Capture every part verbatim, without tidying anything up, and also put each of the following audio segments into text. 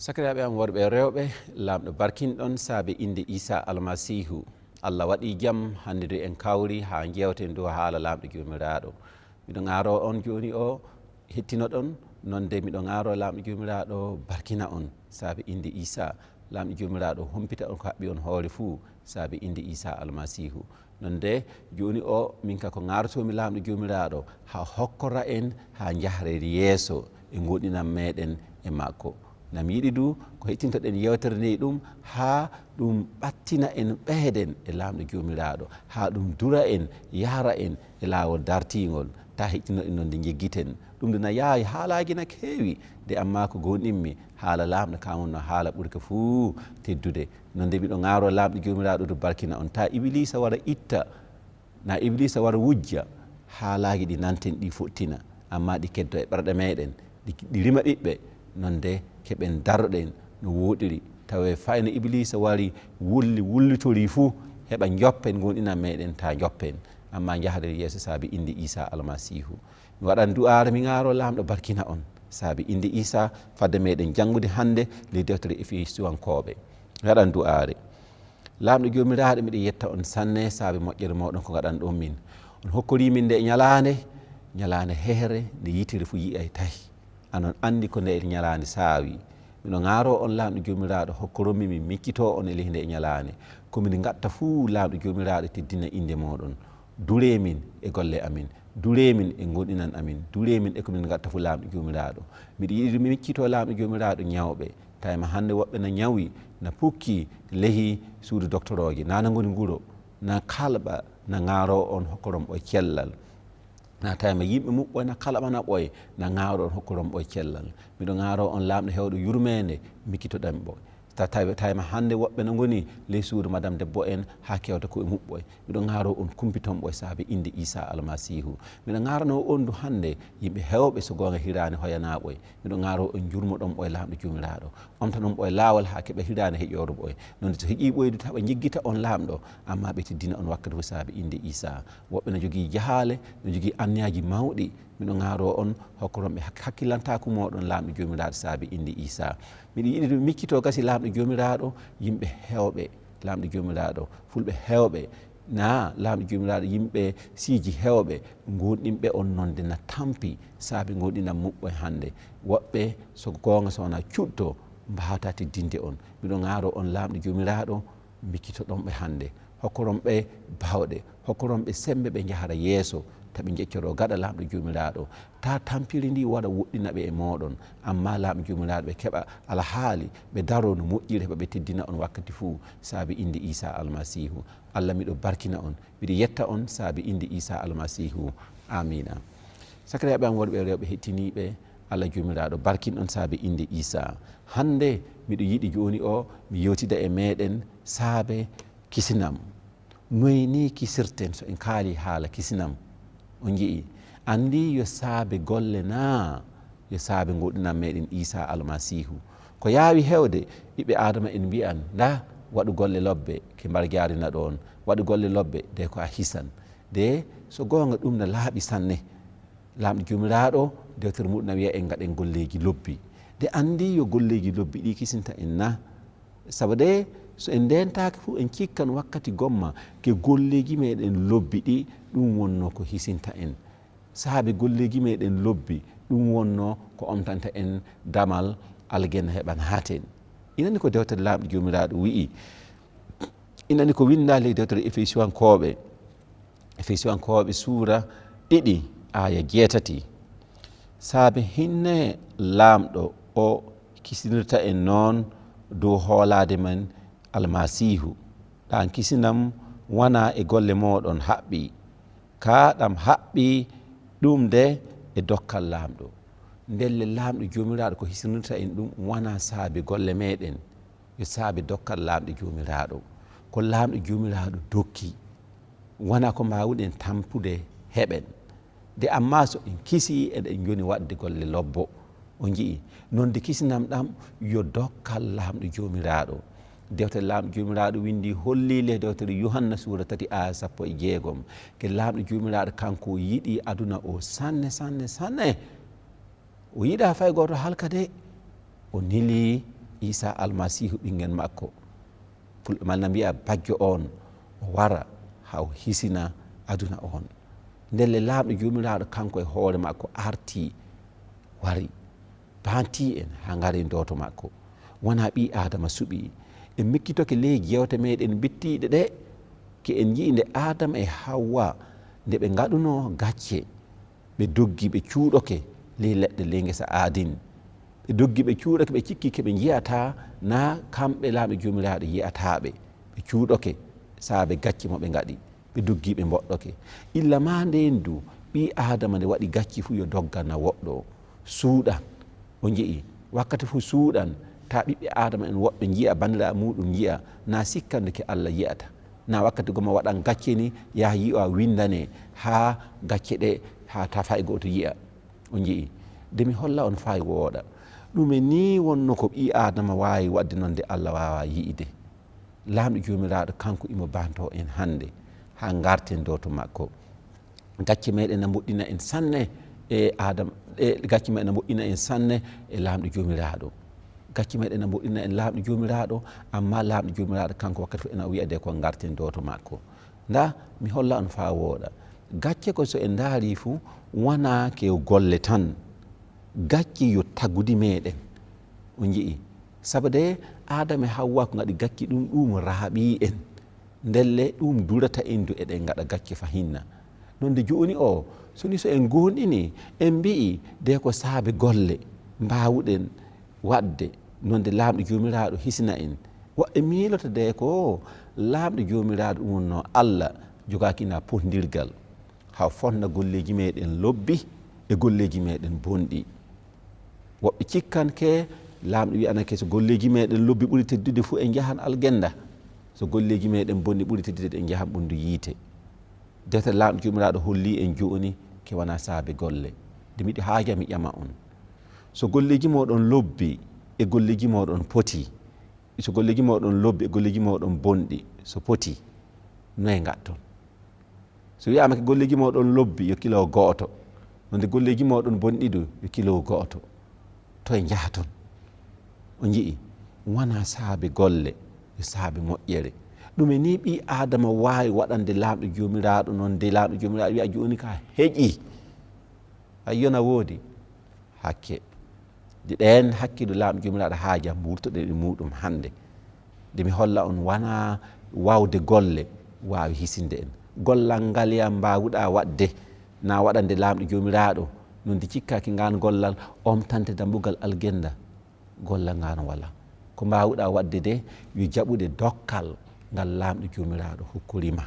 Sakiraaɓe am worɓe e rewɓe, Laamɗo barkinɗon saabe innde Iisaa Almasiihu. Allah waɗii jam, hannde du en kawri haa njeewten dow haala Laamɗo Joomiraaɗo. Miɗo ŋaaroo on jooni o hettinoɗon, non de miɗo ŋaaroo Laamɗo Joomiraaɗo barkina on saabe innde Iisaa. Laamɗo Joomiraaɗo humpita on ko haɓɓi on hoore fuu saabe innde Iisaa Almasiihu. Non de jooni o, min ka ko ŋaarotoomi Laamɗo Joomiraaɗo, haa hokkora en, haa njahren yeeso e ngoonɗinal meeɗen e makko. Nam yiɗi du ko hettintoɗen yeewtere nde ɗum, haa ɗum ɓattina en, ɓeyden e Laamɗo Joomiraaɗo, haa ɗum dura en, yahra en e laawol dartiingol, taa hettinoɗen non de njeggiten. Ɗum du na yaawi, haalaaji na keewi, de ammaa ko goonɗinmi, haala Laamɗo kaa wonno haala ɓurka fuu teddude. Non de miɗo ŋaaroo Laamɗo Joomiraaɗo du barkina on, taa Ibiliisa wara itta, na Ibiliisa wara wujja, haalaaji ɗi nanten ɗi foɗtina, ammaa ɗi keddo e ɓerɗe meeɗen, ɗi, ɗi rima ɓiɓɓe, non de keɓen daroɗen no wooɗiri. Tawee fay no Ibiliisa wari wulli, wullitorii fuu, heɓa njoppen ngoonɗinal meeɗen, taa njoppen. Ammaa njahren yeeso saabe innde Iisaa Almasiihu. Mi waɗan du'aare, mi ŋaaroo Laamɗo barkina on saabe innde Iisaa, fadde meeɗen janngude hannde ley deftere Efeesuwankooɓe. Mi waɗan du'aare. Laamɗo Joomiraaɗo, miɗo yetta on sanne saabe moƴƴere mooɗon ko ngaɗanɗon min. On hokkorii min nde ñalaande, ñalaande hehre nde yitere fuu yi'ay tahi. Anon anndi ko nde ñalaande saawi. Miɗo ŋaaroo on Laamɗo Joomiraaɗo, hokkoron mi min miccitoo on e ley nde ñalaande. Ko min ngatta fuu Laamɗo Joomiraaɗo teddina innde mooɗon. Duree min e golle amin, duree min e ngoonɗinal amin, duree min e ko min ngatta fuu Laamɗo Joomiraaɗo. Miɗo yiɗi mi miccitoo Laamɗo Joomiraaɗo ñawɓe. Tawii ma hannde woɓɓe na ñawi, na pukki ley suudu doktorooji, na na ngoni nguro, na kalɓa, na ŋaaroo on hokkoron ɓoy cellal. Na tawii ma yimɓe muɓɓoy, na kalɓana ɓoy, na ŋaaroo on hokkoron ɓoy cellal. Miɗo ŋaaroo on Laamɗo heewɗo yurmeende, miccitoɗon ɓoy. Ta-, tawi, tawi ma hannde woɓɓe no ngoni ley suudu madame debbo en haa kewta ko e muɓɓoy. Miɗo ŋaaroo on kumpiton ɓoy saabe innde Iisaa Almasiihu. Miɗo ŋaaranoo on du hannde yimɓe heewɓe so goonga hiraani hoyanaa ɓoy. Miɗo ŋaaroo on njurmoɗon ɓoy Laamɗo Joomiraaɗo. Omtanon ɓoy laawol haa keɓa hiraani heƴooro ɓoy. Non so heƴii ɓoy du tawa njeggita on Laamɗo, ammaa ɓe teddina on wakkati fof saabe innde Iisaa. Woɓɓe no jogii jahaale, no jogii anniyaaji mawɗi. Miɗo ŋaaroo on hokkoron ɓe hak-, hakkilantaaku mooɗon Laamɗo Joomiraaɗo saabe innde Iisaa. Miɗo yiɗi ɗum miccitoo gasi Laamɗo Joomiraaɗo, yimɓe heewɓe, Laamɗo Joomiraaɗo, fulɓe heewɓe, na Laamɗo Joomiraaɗo, yimɓe siiji heewɓe, goonɗinɓe on non de na tampi saabe goonɗinal muɓɓoy hannde. Woɓɓe, so goonga so wonaa cuɗto, mbaawataa teddinde on. Miɗo ŋaaroo on Laamɗo Joomiraaɗo, miccitoɗon ɓe hannde. Hokkoron ɓe baawɗe, hokkoron ɓe semmbe ɓe njahra yeeso, ta ɓe njeccoroo gaɗa Laamɗo Joomiraaɗo. Ta tampiri ndi waɗa woɗɗina ɓe e mooɗon, ammaa Laamɗo Joomiraaɗo ɓe keɓa alhaali, ɓe daroo no moƴƴiri, heɓa ɓe teddina on wakkati fuu, saabe innde Iisaa Almasiihu. Allah, miɗo barkina on, miɗo yetta on saabe innde Iisaa Almasiihu. Aamiina. Sakiraaɓe am worɓe e rewɓe hettiniiɓe, Allah Joomiraaɗo barkin on saabe innde Iisaa. Hannde miɗo yiɗi jooni o mi yewtida e meeɗen saabe kisinam. Noy ni kisirten so en kaalii haala kisinam? On nji'ii, anndii yo saabe golle naa yo saabe goonɗinal meeɗen Iisaa Almasiihu? Ko yaawi heewde, ɓiɓɓe Aadama en mbi'an, ndaa, waɗu golle lobbe, ke mbar jaarina ɗoon, waɗu golle lobbe, de ko a hisan. De so goonga ɗum na laaɓi sanne. Laamɗo Joomiraaɗo, dewtere muɗum na wi'a en ngaɗen golleeji lobbi. De anndii yo golleeji lobbi ɗi kisinta en naa? Sabu de, so en ndeentaaki fuu, en cikkan wakkati gomma ke golleeji meeɗen lobbi ɗi, ɗum wonnoo ko hisinta en. Saabe golleeji meeɗen lobbi, ɗum wonnoo ko omtanta en damal aljanna heɓa naaten. Inani ko dewtere Laamɗo Joomiraaɗo wi'i. Inani ko winndaa ley dewtere Efeesuwankooɓe. Efeesuwankooɓe suura ɗiɗi, aaya jeetati. Saabe hinne Laamɗo o kisinirta en noon dow hoolaade men Almasiihu. Ɗaan kisinam wanaa e golle mooɗon haɓɓi, Kaa ɗam haɓɓi ɗum de e dokkal Laamɗo. Ndelle Laamɗo Joomiraaɗo ko hisinirta en ɗum wonaa saabe golle meeɗen, yo saabe dokkal Laamɗo Joomiraaɗo. Ko Laamɗo Joomiraaɗo dokki, wonaa ko mbaawuɗen tampude heɓen. De ammaa so en kisii, eɗen njoni waɗde golle lobbo. O nji'i, noon de kisinam ɗam yo dokkal Laamɗo Joomiraaɗo. Dewtere Laamɗo Joomiraaɗo winndi holli le dewtere Yuhanna suura tati aya sappo e jeegom. Ke Laamɗo Joomiraaɗo kanko o yiɗi aduna o sanne, sanne, sanne. O yiɗaa fay gooto halka de. O neli Iisaa Almasiihu ɓinngel makko. Fulɓe maal na mbi'a bajjo oon o wara haa o hisina aduna oon. Ndelle Laamɗo Joomiraaɗo kanko e hoore makko artii, wari, baantii en haa ngaren dooto makko. Wonaa ɓii Aadama suɓii. En mikkitoke ley jewte meeɗen bittiiɗe ɗe, ke en nji'i nde Aadama e Hawwa, nde ɓe ngaɗunoo gacce, ɓe doggi, ɓe cuuɗoke ley leɗɗe ley ngesa Aadin. Ɓe doggi, ɓe cuuɗoke, ɓe cikki ke ɓe nji'ataa, naa kamɓe Laamɗo Joomiraaɗo yi'ataa ɓe. Ɓe cuuɗoke saabe gacce mo ɓe ngaɗi. Ɓe doggi, ɓe mboɗɗoke. Illa maa ndeen du, ɓii Aadama nde waɗi gacce fuu yo dogga na woɗɗoo, suuɗa. O nji'i, wakkati fuu suuɗan, taa ɓiɓɓe Aadama en woɓɓe nji'a, banndiraaɓe muuɗum nji'a, naa sikkande ke Alla yi'ata. Naa wakkati goma waɗan gacce ni, yaha yi'o a winndane haa gacce ɗe, haa taa fay gooto yi'a. O nji'i. De mi holla on fay wooɗa. Ɗume nii wonno ko ɓii Aadama waawi waɗde noon de Alla waawaa yi'ide? Laamɗo Joomiraaɗo, kanko imo bantoo en hannde, haa ngarten dooto makko. Gacce meeɗen na mboɗɗina en sanne e Aadama, e gacce meeɗen na mboɗɗina en sanne e Laamɗo Joomiraaɗo. Gacce meeɗen na mboɗɗina en Laamɗo Joomiraaɗo, ammaa Laamɗo Joomiraaɗo kanko wakkati fof ena wi'a de ko ngarten dooto makko. Ndaa, mi holla on faa wooɗa. Gacce ko so en ndaarii fuu, wonaa ke golle tan. Gacce yo tagudi meeɗen. On nji'i? Sabu de Aadama e Hawwa ko ngaɗi gacce ɗum, ɗum raaɓii en. Ndelle ɗum durata en du eɗen ngaɗa gacce fahinna. Noon de jooni o, so ni so en goonɗini, en mbi'i de ko saabe golle mbaawuɗen waɗde, noon de Laamɗo Joomiraaɗo hisina en. Woɓɓe miilota de ko Laamɗo Joomiraaɗo ɗum wonnoo Alla jogaaki na potndirgal, haa fonna golleeji meeɗen lobbi e golleeji meeɗen bonɗi. Woɓɓe cikkan ke, Laamɗo wi'anake so golleeji meeɗen lobbi ɓuri teddude fuu en njahan algennda. So golleeji meeɗen bonɗi ɓuri teddude en njahan ɓunndu yiite. Deftere Laamɗo Joomiraaɗo hollii en jooni ke wonaa saabe golle. De miɗo haaja mi ƴama on. So golleeji mooɗon lobbi e golleeji mooɗon poti, so golleeji mooɗon lobbi e golleeji mooɗon bonɗi, so poti, noye ngaɗton? So wi'aama ke golleeji mooɗon lobbi, yo kilo go'oto. Noon de golleeji mooɗon bonɗi du, yo kilo go'oto. Toye njahaton? On nji'i, wonaa saabe golle, yo saabe moƴƴere. Ɗume nii ɓii Aadama waawi waɗande Laamɗo Joomiraaɗo noon de Laamɗo Joomiraaɗo wi'a jooni ka heƴii? Ayyo na woodi. Hakke. De ɗeen hakke du Laamɗo Joomiraaɗo haaja mburtoɗen e muuɗum hannde. De mi holla on wonaa waawde golle waawi hisinde en. Gollal ngal ya mbaawuɗaa waɗde, na waɗande Laamɗo Joomiraaɗo, noon de cikkaaki ngaan gollal omtante dambugal algennda. Gollal ngaan walaa. Ko mbaawuɗaa waɗde de, yo jaɓude dokkal ngal Laamɗo Joomiraaɗo hokkori ma.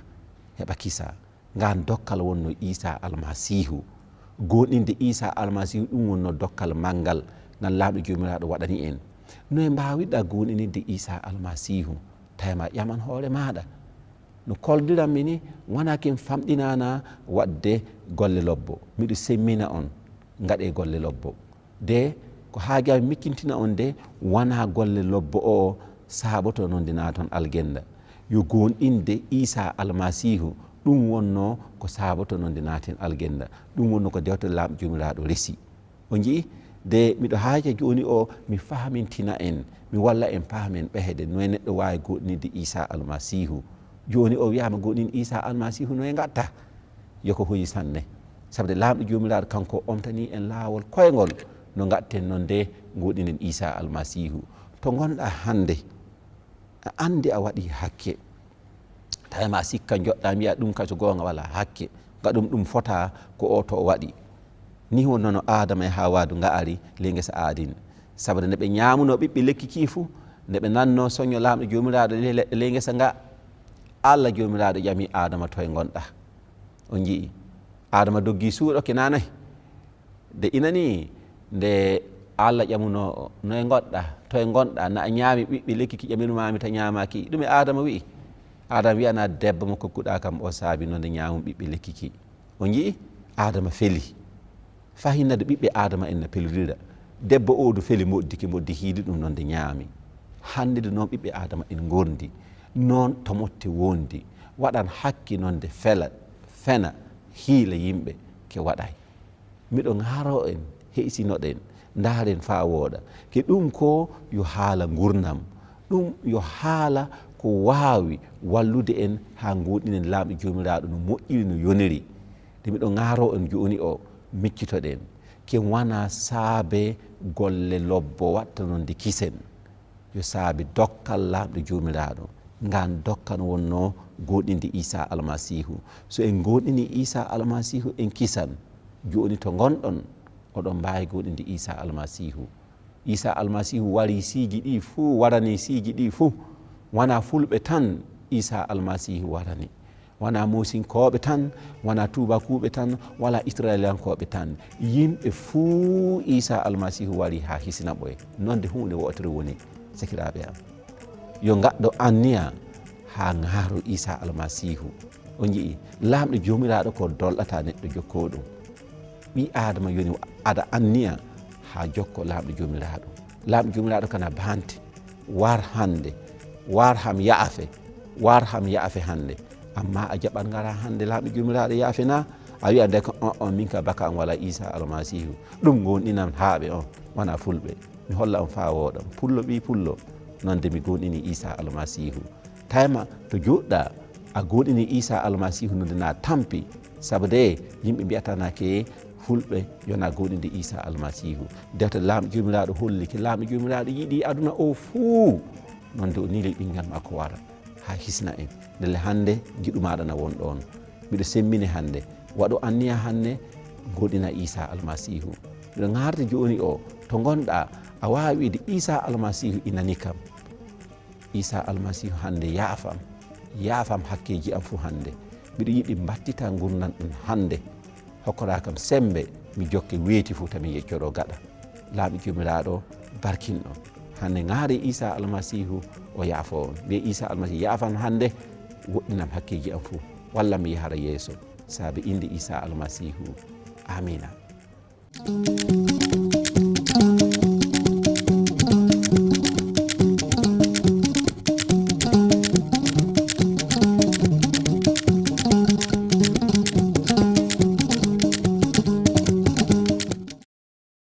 Heɓa kisaa. Ngaan dokkal wonnoo Iisaa Almasiihu. Goonɗinde Iisaa Almasiihu, ɗum wonnoo dokkal manngal ngal Laamɗo Joomiraaɗo waɗani en. No e mbaawirɗaa goonɗinirde Iisaa Almasiihu? Tawi ma ƴaman hoore maaɗa. No koldiranmi ni, wonaa ken famɗinaana waɗde golle lobbo. Miɗo semmina on, ngaɗee golle lobbo. De ko haajaa mi mikkintina on de, wonaa golle lobbo o saaboto noon de naaton algennda. Yo goonɗinde Iisaa Almasiihu, ɗum wonnoo ko saaboto noon de naaten algennda. Ɗum wonnoo ko dewtere Laamɗo Joomiraaɗo resi. On nji'i? De miɗo haaja jooni o, mi faamintina en, mi walla en paamen ɓehde no e neɗɗo waawi goonɗinirde Iisaa Almasiihu. Jooni o wi'aama goonɗin Iisaa Almasiihu no e ngatta. Yo ko hoyi sanne. Sabu de Laamɗo Joomiraaɗo kanko omtanii en laawol koyngol no ngatten noon de goonɗinen Iisaa Almasiihu. To ngonɗaa hannde, a anndi a waɗii hakke. Tawi ma sikka njoɗɗaa mbi'a ɗum kay so goonga walaa hakke. Ngaɗum ɗum fotaa ko o to o waɗi. Nii wonnoo no Aadama e Hawaa du nga'ari ley ngesa Aadin. Sabu de nde ɓe ñaamunoo ɓiɓɓe lekki kii fuu, nde ɓe nannoo soño Laamɗo Joomiraaɗo ley leɗɗe ley ngesa nga, Alla Joomiraaɗo ƴami Aadama toye ngonɗaa? On nji'i, Adama doggi suuɗo ke nanahi. Nde inani, nde Allah ƴamuno o, "Noye ngonɗa? Toye ngonɗa? Na a ñaami ɓiɓɓe lekki ki ƴaminumaami ta ñaamaaki?" Ɗume Adama wi'i? Adama wi'ana debbo mo kokkuɗa kam o saabi no nde ñaamum ɓiɓɓe lekki ki. O yi'i Adama feli. Fahin nde ɓiɓɓe Adama en na pelorira. Debbo o du feli moddiki, moddi hiidi ɗum noon nde ñaami. Hannde du noon ɓiɓɓe Adama en ngondi. Noon to motte wondi. Waɗan hakke noon nde fela, fena, hiila yimɓe ke waɗay. Miɗo ŋaaro en, heysinoɗen, ndaaren faa wooɗa. Ke ɗum ko yo haala ngurnam. Ɗum yo haala ko waawi wallude en haa ngoonɗinen Laamɗo Joomiraaɗo no moƴƴiri, no yoniri. Nde miɗo ŋaaro en jooni o, miccitoɗen. Ke wana saabe golle lobbo watta noon nde kisen. Yo saabe dokkal Laamɗo Joomiraaɗo. Ngaan dokkan wonno goonɗinde Iisaa Almasiihu. So en goonɗinii Iisaa Almasiihu, en kisan. Jooni to ngonɗon, oɗon mbaawi goonɗinde Iisaa Almasiihu. Iisaa Almasiihu warii siiji ɗii fuu, waranii siiji ɗii fuu. Wanaa fulɓe tan Iisaa Almasiihu warani. Wanaa Moosinkooɓe tan, wanaa Tuubakuuɓe tan, walaa Israayilankooɓe tan. Yimɓe fuu Iisaa Almasiihu warii haa hisina ɓoye. Noon de huunde wootere woni, sakiraaɓe am. Yo ngaɗɗo anniya haa ŋaaro Iisaa Almasiihu. On nji'i, Laamɗo Joomiraaɗo ko dolɗata neɗɗo jokkoo ɗum. Ɓii Aadama yoni aɗa anniya haa jokko Laamɗo Joomiraaɗo. Laamɗo Joomiraaɗo kana baante, war hannde, war ham yaafe, war ham yaafe hannde. Amma a jaɓan ngara hannde Laamɗo Joomiraaɗo yaafe na? A wi'a nde ko, "On, on, min ka baka am wala Iisaa Almasiihu. Ɗum ngonɗinam haaɓe on, wana fulɓe." Mi holla on faa wooɗa. Pullo ɓii pullo, noon de mi goonɗini Iisaa Almasiihu. Tayma to juutɗa, a goonɗini Iisaa Almasiihu no nde na tampi, sabu de yimɓe mbi'ata na ke fulɓe yona goonɗinde Iisaa Almasiihu. Dewte Laamɗo Joomiraaɗo holli ke Laamɗo Joomiraaɗo yiɗi aduna o fuu. Noon de o nili ɓinngel makko wara haa hisna en. Ndelle hannde njiɗu maaɗa na won ɗoon. Miɗo semmini hannde. Waɗu anniya hannde, goonɗina Iisaa Almasiihu. Miɗo ŋaarde jooni o, to ngonɗa, a waawi wi'de, "Iisaa Almasiihu inani kam." Iisaa Almasiihu hannde yaafam. Yaafam hakkeeji am fuu hannde. Miɗo yiɗi mbattita ngurndan ɗum hannde. Hokkoraa kam semmbe, mi jokke weeti fuu, tan mi yeccoro gaɗa. Laamɗo Joomiraaɗo barkinɗo. Hannde ŋaari Iisaa Almasiihu o yaafo on. Wi'e, "Iisaa Almasiihu yaafam hannde, woɗɗinam hakkeeji am fuu. Walla mi yahara yeeso. Saabe innde Iisaa Almasiihu. Aamiina."